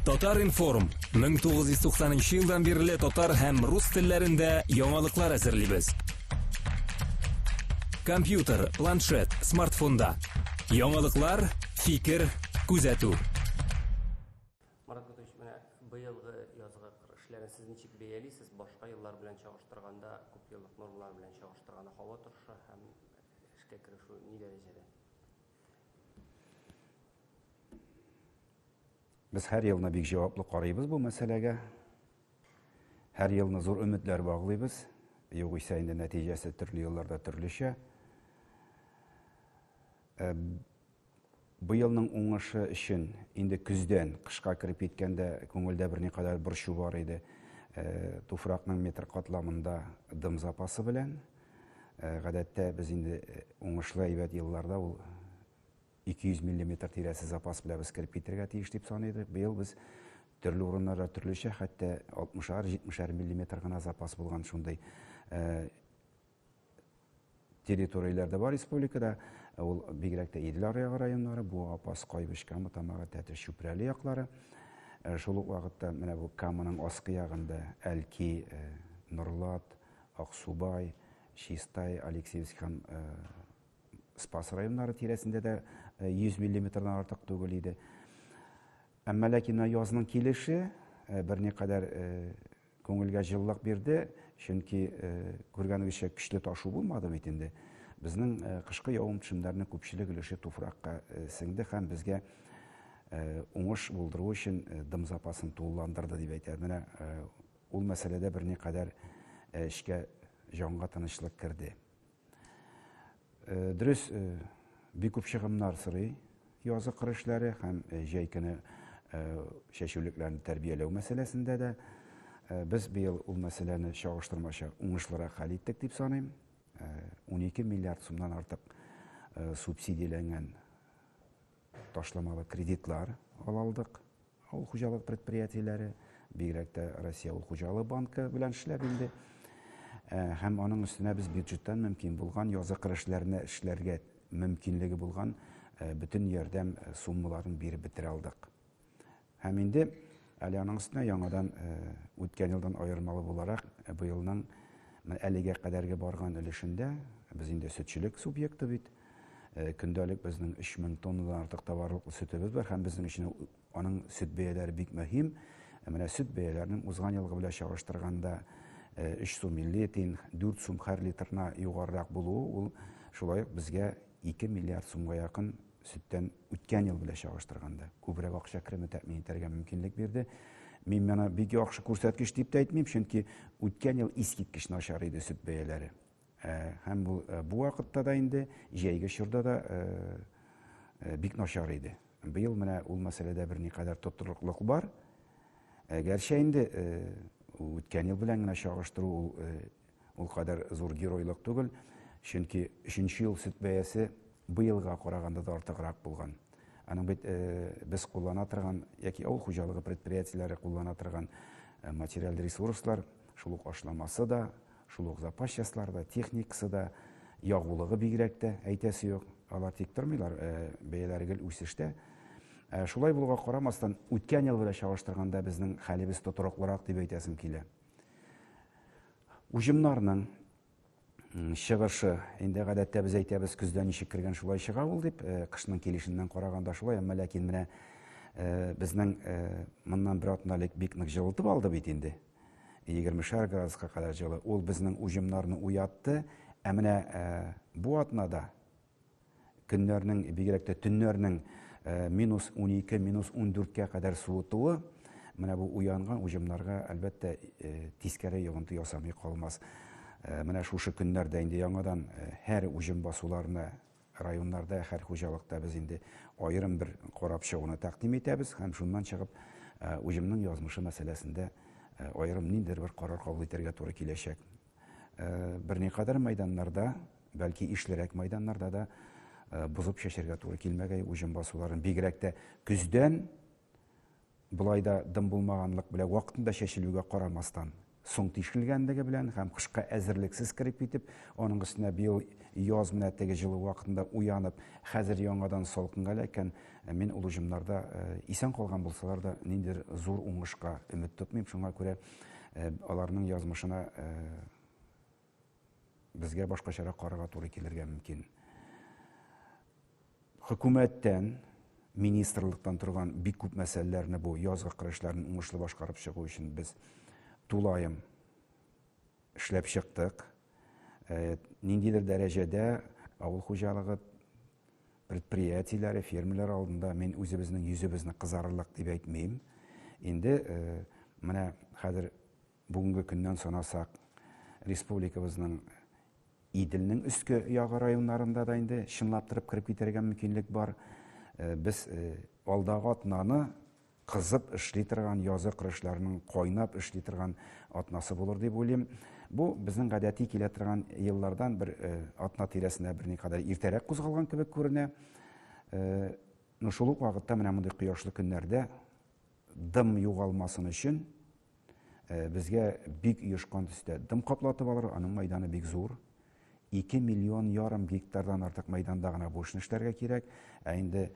Татар-информ 1990 елдан бирле татар һәм рус телләрендә яңалыклар әзерлибез. Компьютер, планшет, смартфонда. Яңалыклар, фикер, күзәтү. Марат Гатович, менә быелгы язгы кыр эшләрен сез ничек бәялисез? Башка еллар белән чагыштырганда, күпьеллык нормалар белән чагыштырганда һава торышы һәм эшкә керешү ни дәрәҗәдә? Без һәр елны бик җаваплы карыйбыз бу мәсьәләгә. Һәр елны зур өметләр баглыйбыз. Югыйсә инде нәтиҗәсе төрле елларда төрлечә. Э, быелның уңышы өчен инде көздән кышка кереп киткәндә күңелдә берникадәр борчу бар иде. Э, туфракның метр катламында дым запасы белән. Э, гадәттә без инде уңышлы әйбәт елларда ул 200 миллиметр тирәсе запас белән без кереп китергә тиеш дип саныйдык. Быел без төрле урыннарда төрлечә, хәтта 60-ар, 70-әр миллиметр гына запас булган шундый э, территорияләр дә бар республикада. Ул бигрәк тә Идел аръягы районнары, Буа, Апас, Кайбыч, Кама Тамагы, Тәтеш, Чүпрәле яклары. Э, шул ук вакытта менә бу Каманың аскы ягында Әлки, э, Норлат, Аксубай, Чистай, Алексеевск һәм Спас районнары тирәсендә дә 100 миллиметрдан артык түгел иде. Әмма ләкин менә язның килеше берникадәр күңелгә җылылык бирде, чөнки күргәнегезчә көчле ташу булмады бит инде. Безнең кышкы явым-төшемнәрнең күпчелек өлеше туфракка сеңде һәм безгә уңыш булдыру өчен дым запасын тулыландырды дип әйтә. Менә ул мәсьәләдә берникадәр эчкә җанга тынычлык керде. Дөрес, бик күп чыгымнар сорый язы кыр эшләре һәм җәй көне чәчүлекләрне тәрбияләү мәсьәләсендә дә. Без быел ул мәсьәләне чагыштырмача уңышлырак хәл иттек дип саныйм. 12 миллиард сумнан артык субсидияләнгән ташламалы кредитлар ала алдык. Авыл хуҗалык предприятиеләре, бигрәк тә Россия авыл хуҗалыгы банкы белән эшләп инде. Э, һәм аның өстенә без бюджеттан мөмкин булган язы кыр эшләренә эшләргә мөмкинлеге булган э, бөтен ярдәм э, суммаларын биреп бетерә алдык. Һәм инде әле аның өстенә яңадан үткән елдан аермалы буларак быелның әлегә кадәрге барган өлешендә без инде сөтчелек субъекты бит. Көндәлек безнең 3000 тоннадан артык товарлыклы сөтебез бар һәм безнең өчен аның сөт бәяләре бик мөһим. Менә сөт бәяләренең узган елгы белән чагыштырганда 3 сум 50 тиен, 4 сум һәр литрына югарырак булуы ул шулай ук безгә 2 миллиард сумга якын сөттән үткән ел белән чагыштырганда күбрәк акча кереме тәэмин итәргә мөмкинлек бирде. Мин моны бик яхшы күрсәткеч дип тә әйтмим, чөнки үткән ел искиткеч начар иде сөт бәяләре. Һәм бу, бу вакытта да инде җәйге чорда да бик начар иде. Быел менә ул мәсьәләдә берникадәр тотрыклык бар. Гәрчә инде үткән ел белән генә чагыштыру ул ул кадәр зур геройлык түгел, чөнки өченче ел сөт бәясе быелга караганда да артыграк булган. Аның бит без куллана торган яки авыл хуҗалыгы предприятиеләре куллана торган материаль ресурслар, шул ук ашламасы да, Шул ук запас частьлары да, техникасы да, ягулыгы бигрәк тә, әйтәсе юк. Алар тик тормыйлар, э, бәяләре гел үсештә. Э, шулай булуга карамастан, үткән ел белән чагыштырганда безнең хәлебез тотрыклырак дип әйтәсем килә. Уҗымнарның чыгышы, инде гадәттә без әйтәбез, көздә ничек кергән шулай чыга ул дип, э, кышның килешеннән караганда шулай, әмма ләкин менә безнең моннан бер атна элек бик нык җылытып алды бит инде. Егермешәр градуска кадәр җылы. Ул безнең уҗымнарны уятты. Ә менә э, бу атнада көннәрнең, бигрәк тә төннәрнең э, минус 12, минус 14-кә кадәр суытуы, менә бу уянган уҗымнарга, әлбәттә, э, тискәре йогынты ясамый калмас. Менә шушы көннәрдә инде яңадан һәр уҗым басуларына Районнарда, һәр хуҗалыкта без инде аерым бер карап чыгуны тәкъдим итәбез һәм шуннан чыгып уҗымның язмышы мәсьәләсендә аерым ниндидер бер карар кабул итәргә туры киләчәк. Берникадәр мәйданнарда, бәлки ишлерәк мәйданнарда да бозып чәчәргә туры килмәгәй уҗым басуларын, бигрәк тә көздән болай да дым булмаганлык белән вакытында чәчелүгә карамастан. соң тишелгәнлеге белән һәм кышка әзерлексез кереп китеп, аның өстенә быел яз менә теге җылы вакытында уянып, хәзер яңадан салкынга эләккән, мин ул уҗымнарда исән калган булсалар да, ниндидер зур уңышка өмет тотмыйм. Шуңа күрә аларның язмышына безгә башкачарак карарга туры килергә мөмкин. Хөкүмәттән, министрлыктан торган бик күп мәсьәләләрне бу язгы кыр эшләрен уңышлы башкарып чыгу өчен без тулаем эшләп чыктык. Ниндидер дәрәҗәдә авыл хуҗалыгы предприятиеләре, фермерлар алдында мин үзебезнең йөзебезне кызарырлык дип әйтмим. Инде менә хәзер бүгенге көннән санасак, республикабызның Иделнең өске ягы районнарында да инде чынлап торып кереп китәргә мөмкинлек бар. Без алдагы атнаны кызып эшли торган, язы кыр эшләренең кайнап эшли торган атнасы булыр дип уйлыйм. Бу безнең гадәти килә торган еллардан бер атна тирәсендә берникадәр иртәрәк кузгалган кебек күренә. Но шул ук вакытта менә мондый кояшлы көннәрдә дым югалмасын өчен безгә бик оешкан төстә дым каплатып алыр, аның мәйданы бик зур. 2 миллион ярым гектардан артык мәйданда гына бу эшне эшләргә кирәк. Ә инде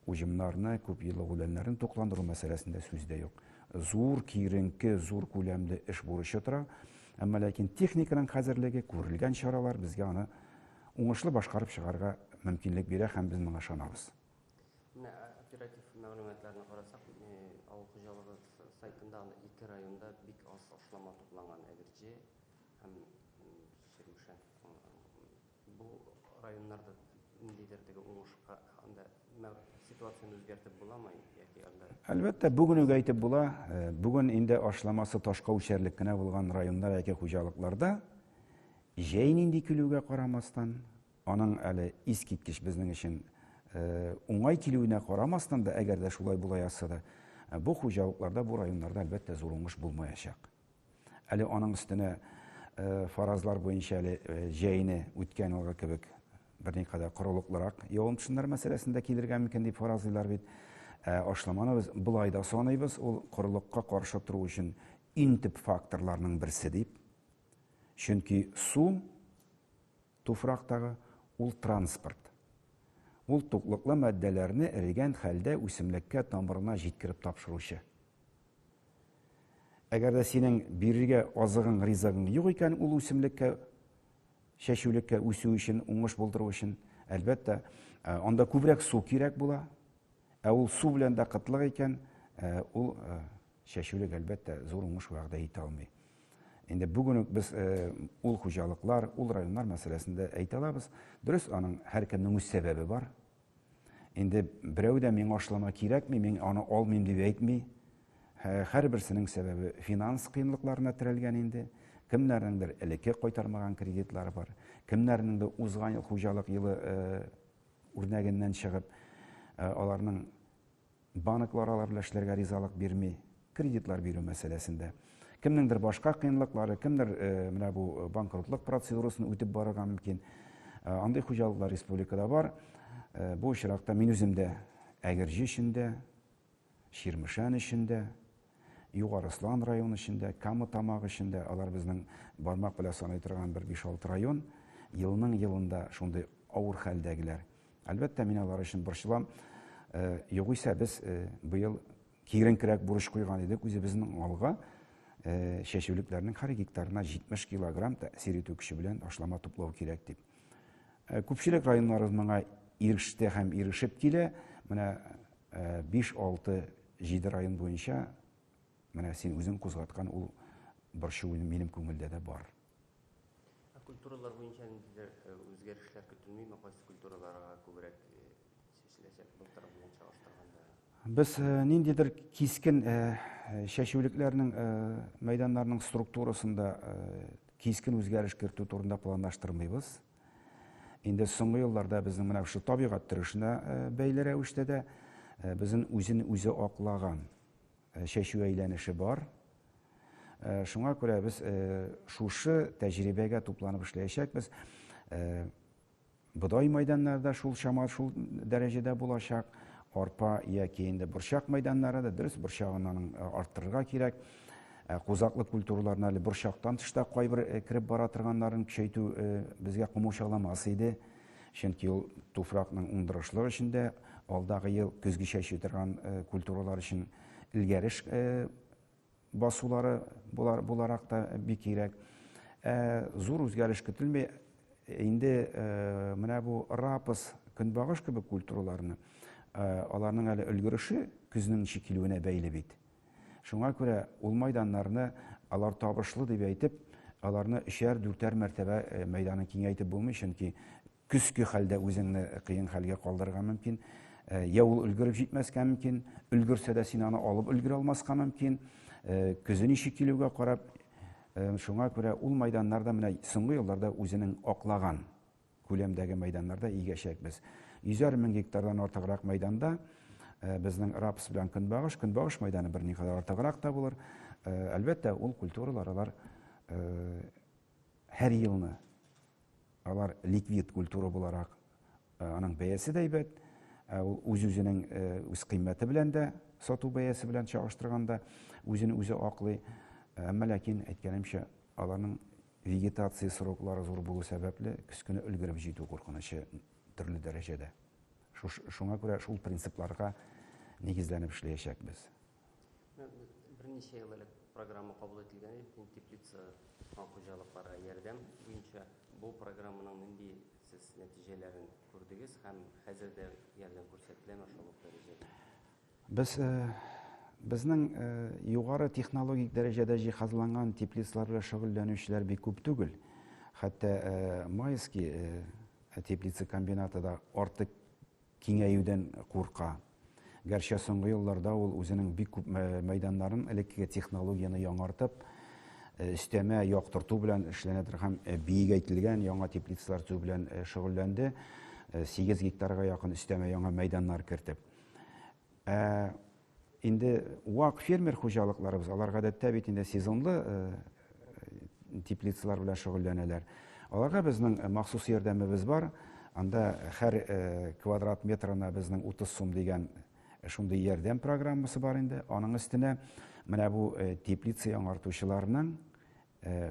уҗымнарны, күп еллык үләннәрне тукландыру мәсьәләсендә сүз дә юк. Зур, киеренке, зур күләмле эш бурычы тора. Әмма ләкин техниканың хәзерлеге, күрелгән чаралар безгә аны уңышлы башкарып чыгарга мөмкинлек бирә һәм без моңа ышанабыз. Менә оператив мәгълүматларны карасак, авыл хуҗалыгы сайтында анда ике районда бик аз ашлама тупланган, Әгерҗе һәм Чирмешән. Бу районнарда ниндидер теге уңышка анда ситуацияне үзгәртеп буламы яки анда? Әлбәттә, бүген үк әйтеп була. Бүген инде ашламасы ташка үлчәрлек кенә булган районнар яки хуҗалыкларда җәй нинди килүгә карамастан, аның әле искиткеч безнең өчен уңай килүенә карамастан да, әгәр дә шулай була язса да, бу хуҗалыкларда, бу районнарда әлбәттә зур уңыш булмаячак. Әле аның өстенә фаразлар буенча әле җәйне үткән елгы кебек берникадәр корылыклырак явым-төшемнәр мәсьәләсендә килергә мөмкин дип фаразлыйлар бит. Ашламаны без болай да саныйбыз, ул корылыкка каршы тору өчен иң төп факторларның берсе дип. Чөнки су туфрактагы ул транспорт. Ул туклыклы матдәләрне эрегән хәлдә үсемлеккә тамырына җиткереп тапшыручы. Әгәр дә синең бирергә азыгың, ризыгың юк икән, ул үсемлеккә, чәчүлеккә үсү өчен, уңыш булдыру өчен, әлбәттә, анда күбрәк су кирәк була. Ә ул су белән дә кытлык икән, ул чәчүлек, әлбәттә, зур уңыш вәгъдә итә алмый. Инде бүген үк без ул хуҗалыклар, ул районнар мәсьәләсендә әйтә алабыз. Дөрес, аның һәркемнең үз сәбәбе бар. Инде берәү дә миңа ашлама кирәкми, мин аны алмыйм дип әйтми. Һәрберсенең сәбәбе финанс кыенлыкларына терәлгән инде. Кемнәрнеңдер элекке кайтармаган кредитлары бар, кемнәрнеңдер узган ел хуҗалык елы үрнәгеннән чыгып, аларның Банклар алар белән эшләргә ризалык бирми, кредитлар бирү мәсьәләсендә. Кемнеңдер башка кыенлыклары, кемдер менә бу банкротлык процедурасын үтеп барырга мөмкин. Андый хуҗалыклар республикада бар. Бу очракта мин үзем дә Әгерҗе өчен дә, Чирмешән өчен дә, Югары Ослан районы өчен дә, Кама Тамагы өчен дә, алар безнең бармак белән саный торган бер 5-6 район, елның елында шундый авыр хәлдәгеләр. Әлбәттә, мин алар өчен борчылам. Югыйсә без быел киеренкерәк бурыч куйган идек үзебезнең алга. Чәчүлекләрнең һәр гектарына 70 килограмм тәэсир итү көче белән ашлама туплау кирәк дип. Күпчелек районнарыбыз моңа иреште һәм ирешеп килә. Менә 5, 6, 7 район буенча менә син үзең кузгаткан ул борчу минем күңелдә дә бар. Ә культуралар буенча ниндидер үзгәрешләр көтелмиме? Кайсы культураларга күбрәк чәчеләчәк былтыр белән чагыштырганда? Без ниндидер кискен чәчүлекләрнең мәйданнарның структурасында кискен үзгәреш кертү турында планлаштырмыйбыз. Инде соңгы елларда безнең менә шушы табигать торышына бәйле рәвештә дә безнең үзен үзе аклаган чәчү әйләнеше бар. Шуңа күрә без шушы тәҗрибәгә тупланып эшләячәкбез. Бодай мәйданнары да шул чама, шул дәрәҗәдә булачак. Арпа яки инде борчак мәйданнары да, дөрес, борчагын аның арттырырга кирәк. Кузаклы культураларны әле борчактан тыш та кайбер кереп бара торганнарын көчәйтү безгә комачауламас иде. Чөнки ул туфракның уңдырышлыгы өчен дә, алдагы ел көзге чәчү торган культуралар өчен элгәреш басулары буларак та бик кирәк. Зур үзгәреш көтелми. Инде менә бу рапс, көнбагыш кебек культураларны, аларның әле өлгереше көзнең ничек килүенә бәйле бит. Шуңа күрә ул майданнарны алар табышлы дип әйтеп, аларны өчәр, дүртәр мәртәбә мәйданын киңәйтеп булмый, чөнки көзге хәлдә үзеңне кыен хәлгә калдырырга мөмкин. Я ул өлгереп җитмәскә мөмкин, өлгерсә дә син аны алып өлгерә алмаска мөмкин. Көзе ничек килүгә карап, шуңа күрә ул майданнарда менә соңгы елларда үзенең аклаган күләмдәге мәйданнарда игәчәкбез. 100 мең гектардан артыграк мәйданда безнең рапс белән көнбагыш, көнбагыш мәйданы берникадәр артыграк та булыр. Әлбәттә, ул культуралар алар һәр елны алар ликвид культура буларак аның бәясе дә әйбәт, ул үз-үзенең үз кыйммәте белән дә сату бәясе белән чагыштырганда үзен үзе аклый. Әмма ләкин әйткәнемчә, аларның вегетация сроклары зур булу сәбәпле, көз көне өлгереп җитү куркынычы төрле дәрәҗәдә. Шуңа күрә шул принципларга нигезләнеп эшләячәкбез. Берничә ел элек программа кабул ителгән иде, теплица хуҗалыкларга ярдәм буенча. Бу программаның нинди сез нәтиҗәләрен күрдегез һәм хәзер дә ярдәм күрсәтеләме шул ук дәрәҗәдә? Без безнең югары технологик дәрәҗәдә җиһазланган теплицалар белән шөгыльләнүчеләр бик күп түгел. Хәтта Майский теплица комбинаты да артык киңәюдән курка. Гәрчә соңгы елларда ул үзенең бик күп мәйданнарын элеккеге технологияне яңартып, өстәмә яктырту белән эшләнә торган һәм биегәйтелгән яңа теплицалар төзү белән шөгыльләнде. 8 гектарга якын өстәмә яңа мәйданнар кертеп. Ә инде вак фермер хуҗалыкларыбыз, алар гадәттә бит инде сезонлы теплицалар белән шөгыльләнәләр. Аларга безнең махсус ярдәмебез бар. Анда һәр квадрат метрына безнең 30 сум дигән шундый ярдәм программасы бар инде. Аның өстенә менә бу теплица яңартучыларның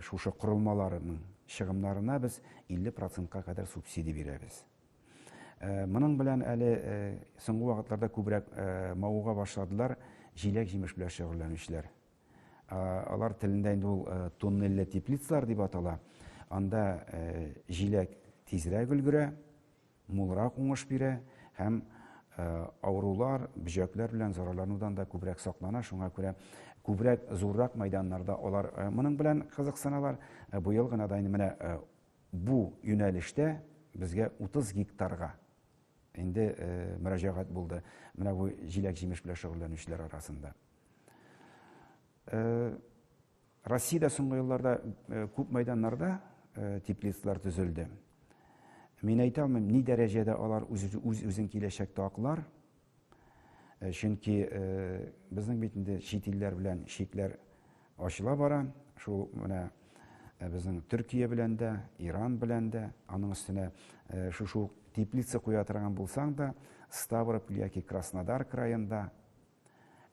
шушы корылмаларының чыгымнарына без 50 процентка кадәр субсидия бирәбез. Моның белән әле соңгы вакытларда күбрәк мавыга башладылар җиләк-җимеш белән шөгыльләнүчеләр. Алар телендә инде ул туннельле теплицалар дип атала. Анда җиләк тизрәк өлгерә, мулрак уңыш бирә һәм авырулар, бөҗәкләр белән зарарланудан да күбрәк саклана. Шуңа күрә күбрәк зуррак мәйданнарда алар моның белән кызыксыналар. Быел гына да инде менә бу юнәлештә безгә 30 гектарга инде мөрәҗәгать булды. Менә бу җиләк-җимеш белән шөгыльләнүчеләр арасында. Россиядә соңгы елларда күп мәйданнарда теплицалар төзелде. Мин әйтә алмыйм, ни дәрәҗәдә алар үз-үзен киләчәктә аклар. Чөнки безнең бит инде чит илләр белән чикләр ачыла бара. Шул менә безнең Төркия белән дә, Иран белән дә, аның өстенә шушы ук теплица куя торган булсаң да, Ставрополь яки Краснодар краенда,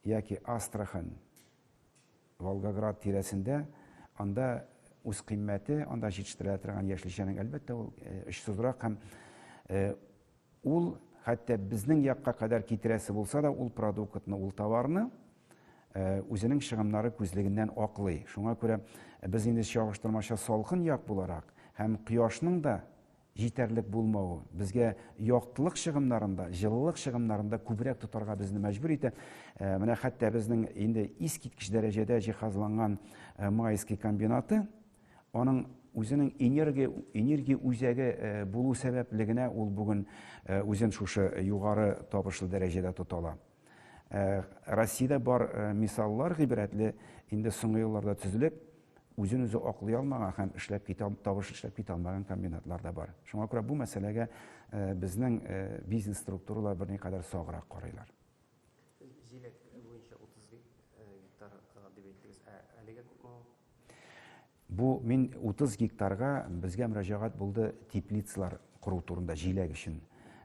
яки Астрахань, Волгоград тирәсендә, анда үз кыйммәте, анда җитештерелә торган яшелчәнең, әлбәттә, ул очсызрак һәм ул хәтта безнең якка кадәр китерәсе булса да, ул продуктны, ул товарны үзенең чыгымнары күзлегеннән аклый. Шуңа күрә без инде чагыштырмача салкын як буларак һәм кояшның да җитәрлек булмавы безгә яктылык чыгымнарында, җылылык чыгымнарында күбрәк тотарга безне мәҗбүр итә. Менә хәтта безнең инде искиткеч дәрәҗәдә җиһазланган Майский комбинаты, аның үзенең энергия үзәге булу сәбәпле генә ул бүген үзен шушы югары табышлы дәрәҗәдә тота ала. Россиядә бар мисаллар гыйбрәтле, инде соңгы елларда төзелеп, үзен үзе аклый алмаган һәм эшләп китә, табыш эшләп китә алмаган комбинатлар да бар. Шуңа күрә бу мәсьәләгә безнең бизнес структуралар берникадәр саграк карыйлар. Җиләк буенча 30 гектар дип әйттегез, ә әлегә күпме ул? Бу мин 30 гектарга безгә мөрәҗәгать булды теплицалар кору турында җиләк өчен.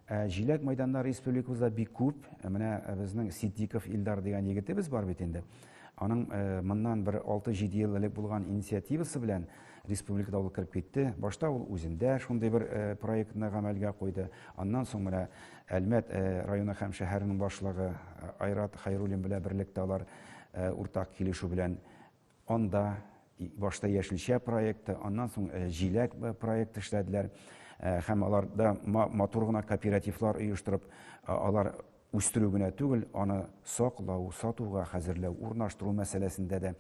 Ә җиләк мәйданнары республикабызда бик күп. Менә безнең Ситдиков Илдар дигән егетебез бар бит инде. Аның моннан бер 6-7 ел элек булган инициативасы белән республикада ул кереп китте. Башта ул үзендә шундый бер проектны гамәлгә куйды. Аннан соң менә Әлмәт районы һәм шәһәренең башлыгы Айрат Хайруллин белән берлектә алар уртак килешү белән анда башта яшелчә проекты, аннан соң җиләк проекты эшләделәр. Һәм аларда матур гына кооперативлар оештырып, алар үстерү генә түгел, аны саклау, сатуга хәзерләү, урнаштыру мәсьәләсендә дә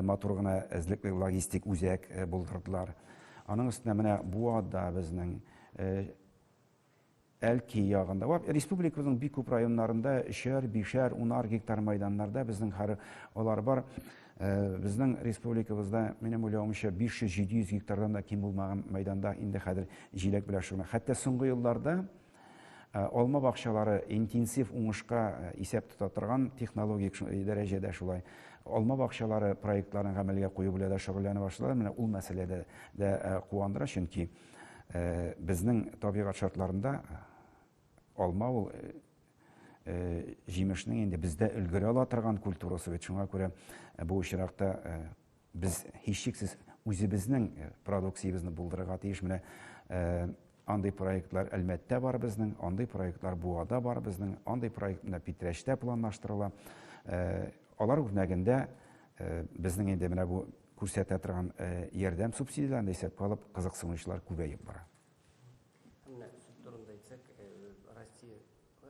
матур гына эзлекле логистик үзәк булдырдылар. Аның өстенә менә Буада безнең Әлки ягында. Республикабызның бик күп районнарында өчәр, бишәр, унар гектар майданнарда безнең һәр алар бар. Безнең республикабызда, минем уйлавымча, 500-700 гектардан да ким булмаган майданда инде хәзер җиләк белән шөгыльләнә. Хәтта соңгы елларда алма бакчалары интенсив уңышка исәп тота торган технологик дәрәҗәдә шулай. Алма бакчалары проектларын гамәлгә кую белән дә шөгыльләнә башладылар. Менә ул мәсьәләдә дә куандыра, чөнки безнең табигать шартларында алма ул җимешнең инде бездә өлгерә ала торган культурасы бит. Шуңа күрә бу очракта без һичшиксез үзебезнең продукциябезне булдырырга тиеш. Менә андый проектлар Әлмәттә бар безнең, андый проектлар Буада бар безнең, андый проект менә Питрәчтә планлаштырыла. Алар үрнәгендә безнең инде менә бу күрсәтә торган ярдәм субсидияләрен дә исәпкә алып, кызыксынучылар күбәеп бара. Менә сөт турында әйтсәк, Россия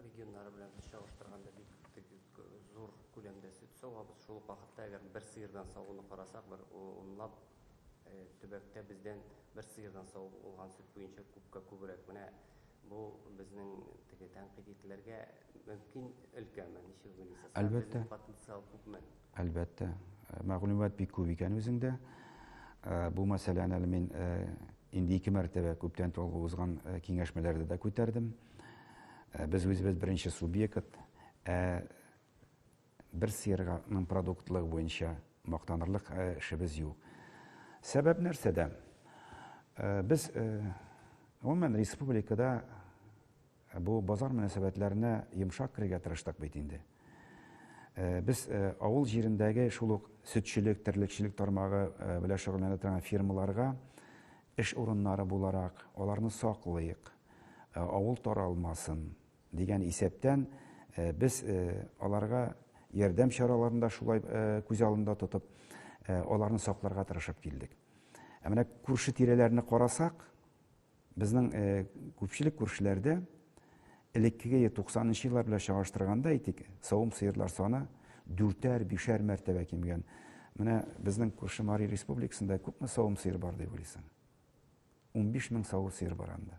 регионнары белән без чагыштырганда бик зур күләмдә сөт савабыз. Шул ук вакытта, әгәр бер сыердан савуны карасак, бер унлап төбәктә бездән бер сыердан савылган сөт буенча күпкә күбрәк. Менә бу безнең теге тәнкыйть ителергә мөмкин өлкәме? Ничек уйлыйсыз? Әлбәттә. Безнең потенциал күпме? Әлбәттә. Мәгълүмат бик күп икән үзеңдә. Бу мәсьәләне әле мин инде ике мәртәбә күптән түгел узган киңәшмәләрдә дә күтәрдем. Без үзебез беренче субъект, ә бер сыерның продуктлыгы буенча мактанырлык эшебез юк. Сәбәп нәрсәдә? Без гомумән республикада бу базар мөнәсәбәтләренә йомшак керергә тырыштык бит инде. Без авыл җирендәге шул ук сөтчелек, терлекчелек тармагы белән шөгыльләнә торган фирмаларга эш урыннары буларак аларны саклыйк, авыл таралмасын дигән исәптән без аларга ярдәм чараларын да шулай күз алдында тотып, аларны сакларга тырышып килдек. Ә менә күрше тирәләрне карасак, безнең күпчелек күршеләрдә элеккеге 90 еллар белән чагыштырганда, әйтик, савым сыерлар саны дүртәр, бишәр мәртәбә кимгән. Менә безнең күрше Мари Республикасында күпме савым сыер бар дип уйлыйсың? 15 мең савым сыер бар анда.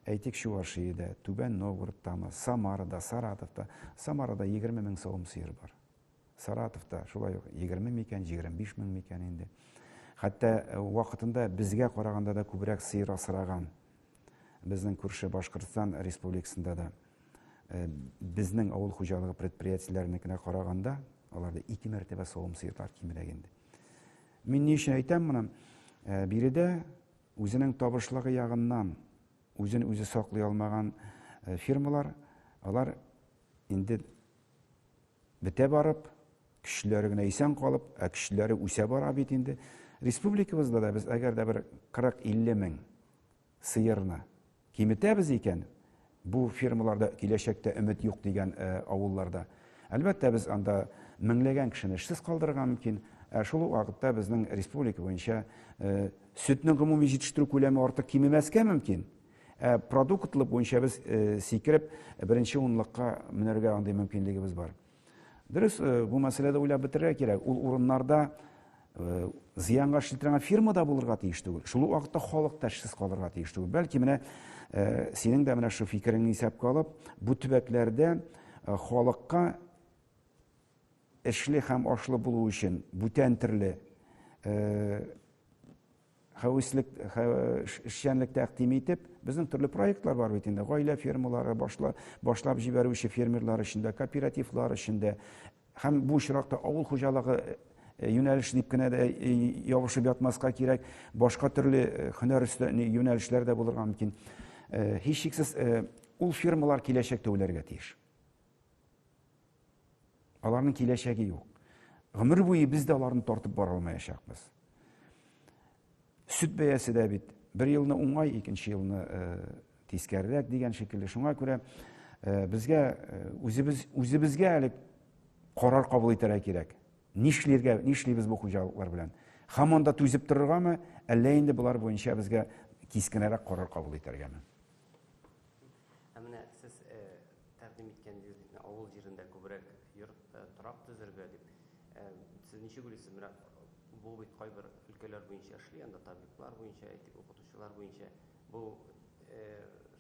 Әйтик, Чувашиядә, Түбән Новгородтамы, Самарада, Саратовта. Самарада 20 мең савым сыер бар. Саратовта шулай ук 20 микән, 25 мең микән инде. Хәтта вакытында безгә караганда да күбрәк сыер асраган безнең күрше Башкортстан Республикасында да безнең авыл хуҗалыгы предприятиеләренекенә караганда аларда ике мәртәбә савым сыерлар кимрәк инде. Мин ни өчен әйтәм моны? Биредә үзенең табышлыгы ягыннан үзен үзе саклый алмаган фирмалар, алар инде бетә барып, көчлеләре генә исән калып, ә көчлеләре үсә бара бит инде. Республикабызда да без әгәр дә бер 40-50 мең сыерны киметәбез икән, бу фермаларда киләчәктә өмет юк дигән авылларда, әлбәттә, без анда меңләгән кешене эшсез калдырырга мөмкин. Ә шул ук вакытта безнең республика буенча сөтнең гомуми җитештерү күләме артык кимемәскә мөмкин. Ә продуктлык буенча без сикереп беренче унлыкка менәргә андый мөмкинлегебез бар. Дөрес, бу мәсьәләдә уйлап бетерергә кирәк. Ул урыннарда зыянга эшли торган фирма да булырга тиеш түгел. Шул ук вакытта халык та эшсез калырга тиеш түгел. Бәлки менә синең дә менә шу фикереңне исәпкә алып, бу төбәкләрдә халыкка эшле һәм ашлы булу өчен бүтән төрле хәвеслек, эшчәнлек тәкъдим итеп, безнең төрле проектлар бар бит инде. Гаилә фермалары башлап җибәрүче фермерлар өчен дә, кооперативлар өчен дә. Һәм бу очракта авыл хуҗалыгы юнәлеше дип кенә дә ябышып ятмаска кирәк. Башка төрле һөнәр юнәлешләр дә булырга мөмкин. Һичшиксез, Ул фирмалар киләчәктә үләргә тиеш. Аларның киләчәге юк. Гомер буе без дә аларны тартып бара алмаячакбыз. Сөт бәясе дә бит бер елны уңай, икенче елны тискәрерәк дигән шикелле. Шуңа күрә безгә үзебез үзебезгә әле карар кабул итәргә кирәк. Нишләргә, нишлибез бу хуҗалыклар белән? Һаман да түзеп торыргамы, әллә инде болар буенча безгә кискенрәк карар кабул итәргәме? Ә менә сез тәкъдим иткән идегез бит, авыл җирендә күбрәк йорт, торак төзергә дип. Сез ничек уйлыйсыз, менә бу бит кайбер өлкәләр буенча эшли, анда табиблар буенча, әйтик, укытучылар буенча. Бу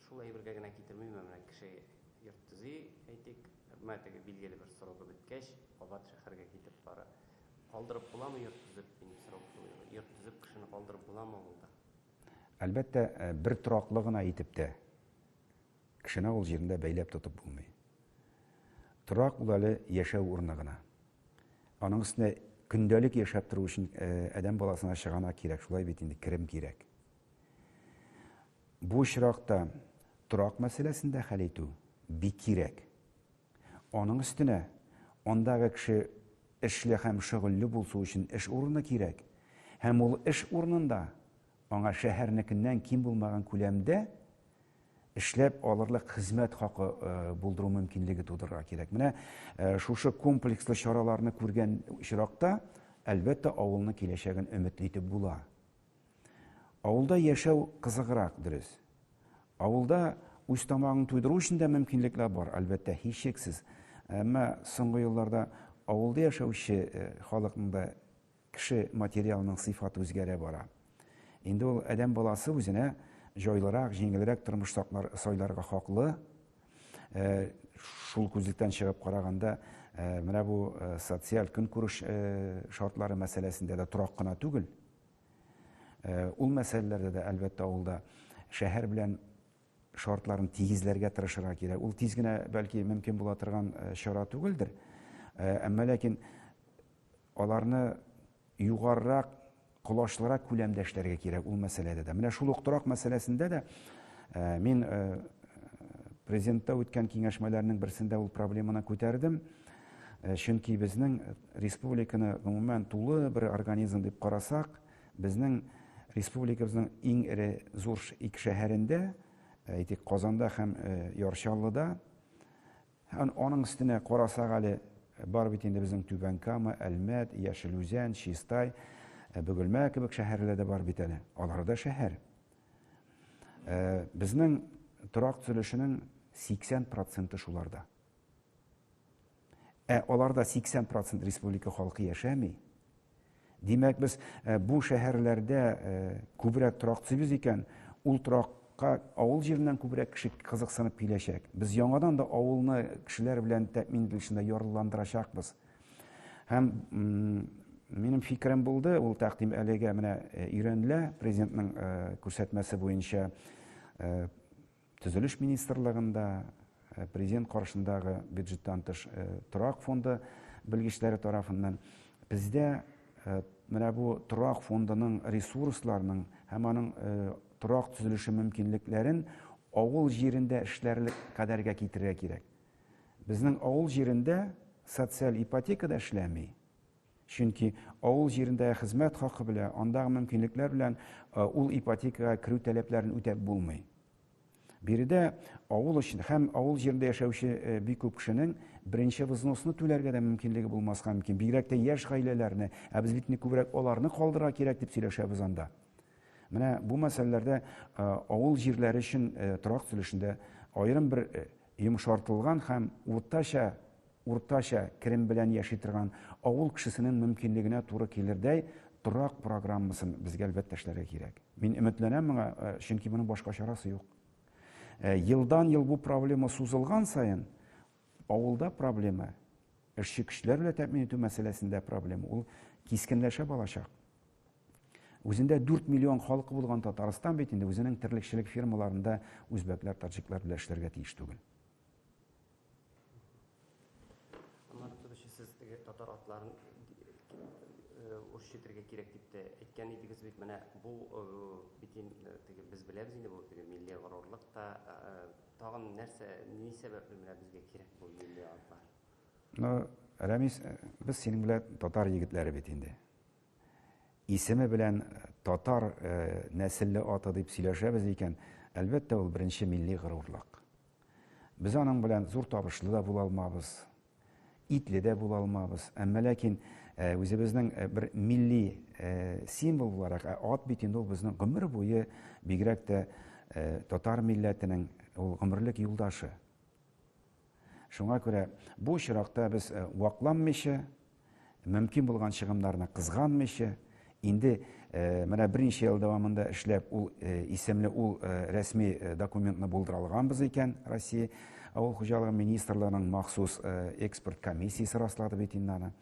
шул әйбергә генә китермиме, менә кеше йорт төзи, әйтик, менә теге билгеле бер срогы беткәч, кабат шәһәргә китеп бара. Калдырып буламы йорт төзеп, минем сорау шул. Йорт төзеп кешене калдырып буламы авылда? Әлбәттә, бер тораклы гына итеп тә кешене авыл җирендә бәйләп тотып булмый. Торак ул әле яшәү урыны гына. Аның өстенә көндәлек яшәп тору өчен адәм баласына чыганак кирәк, шулай бит инде, керем кирәк. Бу очракта торак мәсьәләсен дә хәл итү бик кирәк. Аның өстенә андагы кеше эшле һәм шөгыльле булсу өчен эш урыны кирәк. Һәм ул эш урынында аңа шәһәрнекеннән ким булмаган күләмдә эшләп алырлык хезмәт хакы булдыру мөмкинлеге тудырырга кирәк. Менә шушы комплекслы чараларны күргән очракта, әлбәттә, авылның киләчәген өметле итеп була. Авылда яшәү кызыграк, дөрес. Авылда үз тамагың туйдыру өчен дә мөмкинлекләр бар, әлбәттә, һичшиксез. Әмма соңгы елларда авылда яшәүче халыкның да кеше материалының сыйфаты үзгәрә бара. Инде ул адәм баласы үзенә җайлырак, җиңелрәк тормыш саклар, сайларга хаклы. Шул күзлектән чыгып караганда, менә бу социаль көнкүреш шартлары мәсьәләсендә дә торак кына түгел. Ул мәсьәләләрдә дә, әлбәттә, авылда шәһәр белән шартларын тигезләргә тырышырга кирәк. Ул тиз генә, бәлки, мөмкин була торган чара түгелдер. Әмма ләкин аларны югарырак, колачлырак күләмдә эшләргә кирәк ул мәсьәләдә дә. Менә шул ук торак мәсьәләсендә дә мин президентта үткән киңәшмәләрнең берсендә ул проблеманы күтәрдем. Чөнки безнең республиканы гомумән тулы бер организм дип карасак, безнең республикабызның иң эре зур ике шәһәрендә, әйтик, Казанда һәм Яр Чаллыда, һәм аның өстенә карасак әле, бар бит инде безнең Түбән Кама, Әлмәт, Яшел Үзән, Чистай, Бөгелмә кебек шәһәрләр дә бар бит әле. Алар да шәһәр. Безнең торак төзелешенең 80 проценты шуларда. Ә аларда 80 процент республика халкы яшәми. Димәк, без бу шәһәрләрдә күбрәк торак төзибез икән, ул торакка авыл җиреннән күбрәк кеше кызыксынып киләчәк. Без яңадан да авылны кешеләр белән тәэмин ителешендә ярлыландырачакбыз. Һәм минем фикерем булды, ул тәкъдим әлегә менә өйрәнелә, президентның күрсәтмәсе буенча Төзелеш министрлыгында, президент каршындагы бюджеттан тыш торак фонды белгечләре тарафыннан бездә менә бу торак фондының ресурсларының һәм аның торак төзелеше мөмкинлекләрен авыл җирендә эшләрлек кадәргә китерергә кирәк. Безнең авыл җирендә социаль ипотека да эшләми. Чөнки авыл җирендәге хезмәт хакы белән, андагы мөмкинлекләр белән ул ипотекага керү таләпләрен үтәп булмый. Биредә авыл өчен һәм авыл җирендә яшәүче бик күп кешенең беренче взносны түләргә дә мөмкинлеге булмаска мөмкин. Бигрәк тә яшь гаиләләрне, ә без бит күбрәк аларны калдырырга кирәк дип сөйләшәбез анда. Менә бу мәсьәләләрдә авыл җирләре өчен торак төзелешендә аерым бер йомшартылган һәм уртача уртача керем белән яши торган авыл кешесенең мөмкинлегенә туры килердәй торак программасын безгә әлбәттә эшләргә кирәк. Мин өметләнәм моңа, чөнки моның башка чарасы юк. Елдан-ел бу проблема сузылган саен, авылда проблема, эшче көчләр белән тәэмин итү мәсьәләсендә проблема, ул кискенләшә барачак. Үзендә 4 миллион халкы булган Татарстан бит инде үзенең терлекчелек фермаларында үзбәкләр, таҗиклар белән эшләргә тиеш түгел. Аннары төзүче сез теге татар атларын үрчетергә кирәк дип тә әйткән идегез бит. Менә бу бит инде теге без беләбез инде бу теге милли горурлык та тагын нәрсә, ни сәбәпле менә безгә кирәк бу милли атлар? Ну, Рәмис, без синең белән татар егетләре бит инде. Исеме белән татар нәселле аты дип сөйләшәбез икән, әлбәттә, ул беренче милли горурлык. Без аның белән зур табышлы да була алмабыз, итле дә була алмабыз. Әмма ләкин үзебезнең бер милли символ буларак, ә ат бит инде ул безнең гомер буе, бигрәк тә татар милләтенең ул гомерлек юлдашы. Шуңа күрә бу очракта без вакланмыйча, мөмкин булган чыгымнарны кызганмыйча, инде менә берничә ел дәвамында эшләп, ул исемле ул рәсми документны булдыра алганбыз икән, Россия Авыл хуҗалыгы министрлыгының махсус эксперт комиссиясе раслады бит инде аны.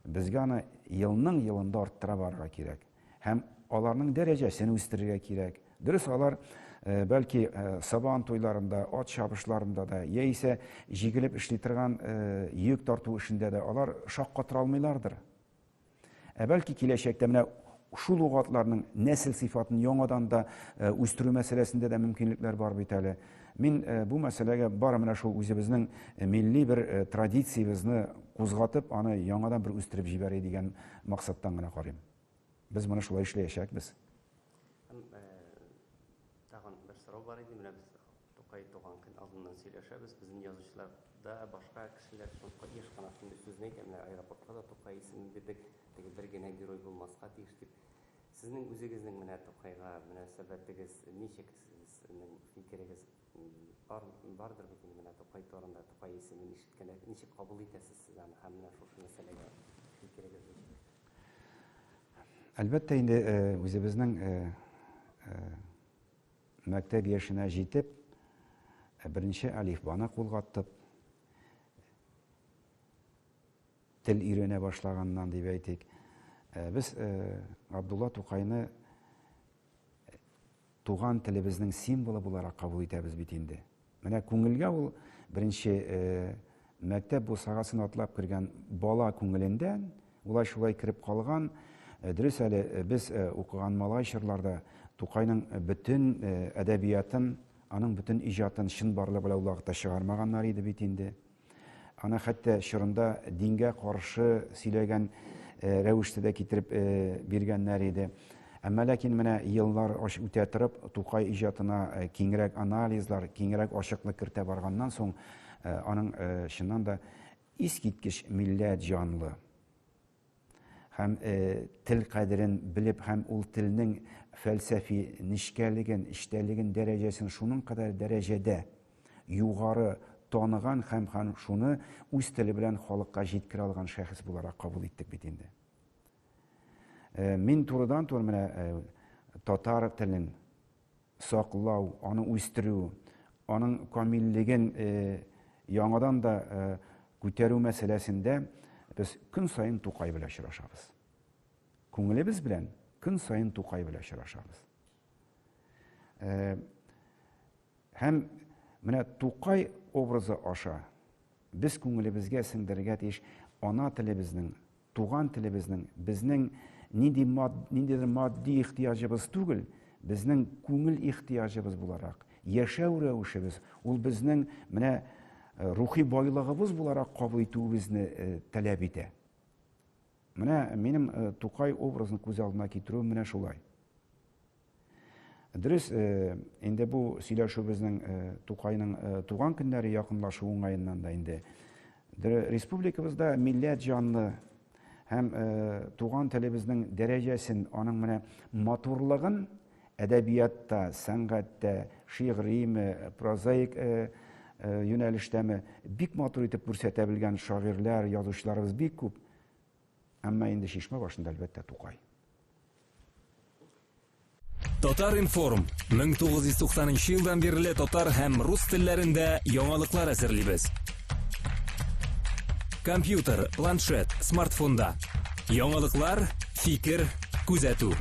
Безгә аны елның елында арттыра барырга кирәк. Һәм аларның дәрәҗәсен үстерергә кирәк. Дөрес, алар бәлки сабан туйларында, ат чабышларында да, яисә җигелеп эшли торган йөк тарту эшендә дә алар шаккатыра алмыйлардыр. Ә бәлки киләчәктә менә шул ук атларның нәсел сыйфатын яңадан да үстерү мәсьәләсендә дә мөмкинлекләр бар бит әле. Мин бу мәсьәләгә бары менә шул үзебезнең милли бер традициябезне кузгатып, аны яңадан бер үстереп җибәрәй дигән максаттан гына карыйм. Без моны шулай эшләячәкбез. Һәм тагын бер сорау бар иде. Менә без Тукай туган көн алдыннан сөйләшәбез. Безнең язучылар да, башка кешеләр шул еш кына шундый сүзне әйтә. Менә аэропортка да Тукай исемен бирдек. Теге бер генә герой булмаска тиеш дип. Сезнең үзегезнең менә Тукайга мөнәсәбәтегез ничек? Сезнең фикерегез бар, бардыр бит инде менә Тукай турында, Тукай исемен ишеткәндә ничек кабул итәсез сез аны һәм менә шушы мәсьәләгә фикерегез ничек? Әлбәттә инде үзебезнең мәктәп яшенә җитеп, беренче әлифбаны кулга тотып, тел өйрәнә башлаганнан дип әйтик, без Габдулла Тукайны туган телебезнең символы буларак кабул итәбез бит инде. Менә күңелгә ул беренче мәктәп бусагасын атлап кергән бала күңелендә улай шулай кереп калган. Дөрес әле без укыган малай чорларда Тукайның бөтен әдәбиятын, аның бөтен иҗатын чынбарлык белән ул вакытта чыгармаганнар иде бит инде. Аны хәтта чорында дингә каршы сөйләгән рәвештә дә китереп биргәннәр иде. Әмма ләкин менә еллар үтә торып, Тукай иҗатына киңрәк анализлар, киңрәк ачыклык кертә барганнан соң, аның чыннан да искиткеч милләт җанлы һәм тел кадерен белеп һәм ул телнең фәлсәфи нечкәлеген, эчтәлеген, дәрәҗәсен шуның кадәр дәрәҗәдә югары таныган һәм һәм шуны үз теле белән халыкка җиткерә алган шәхес буларак кабул иттек бит инде. Мин турыдан-туры менә татар телен саклау, аны үстерү, аның камиллеген яңадан да күтәрү мәсьәләсендә без көн саен Тукай белән очрашабыз. Күңелебез белән көн саен Тукай белән очрашабыз. Һәм менә Тукай образы аша без күңелебезгә сеңдерергә тиеш ана телебезнең, туган телебезнең, безнең нинди мад, ниндидер матди ихтыяҗыбыз түгел, безнең күңел ихтыяҗыбыз буларак, яшәү рәвешебез, ул безнең менә рухи байлыгыбыз буларак кабул итүебезне таләп итә. Менә минем Тукай образын күз алдына китерүем менә шулай. Дөрес, инде бу сөйләшүебезнең Тукайның туган көннәре якынлашу уңаеннан да инде республикабызда милләт җанлы һәм туган телебезнең дәрәҗәсен, аның менә матурлыгын әдәбиятта, сәнгатьтә, шигъриме, прозаик юнәлештәме бик матур итеп күрсәтә белгән шагыйрьләр, язучыларыбыз бик күп. Әмма инде чишмә башында, әлбәттә, Тукай. Татар-информ 1990 елдан бирле татар һәм рус телләрендә яңалыклар әзерлибез. Компьютер, планшет, смартфонда. Яңалыклар, фикер, күзәтү.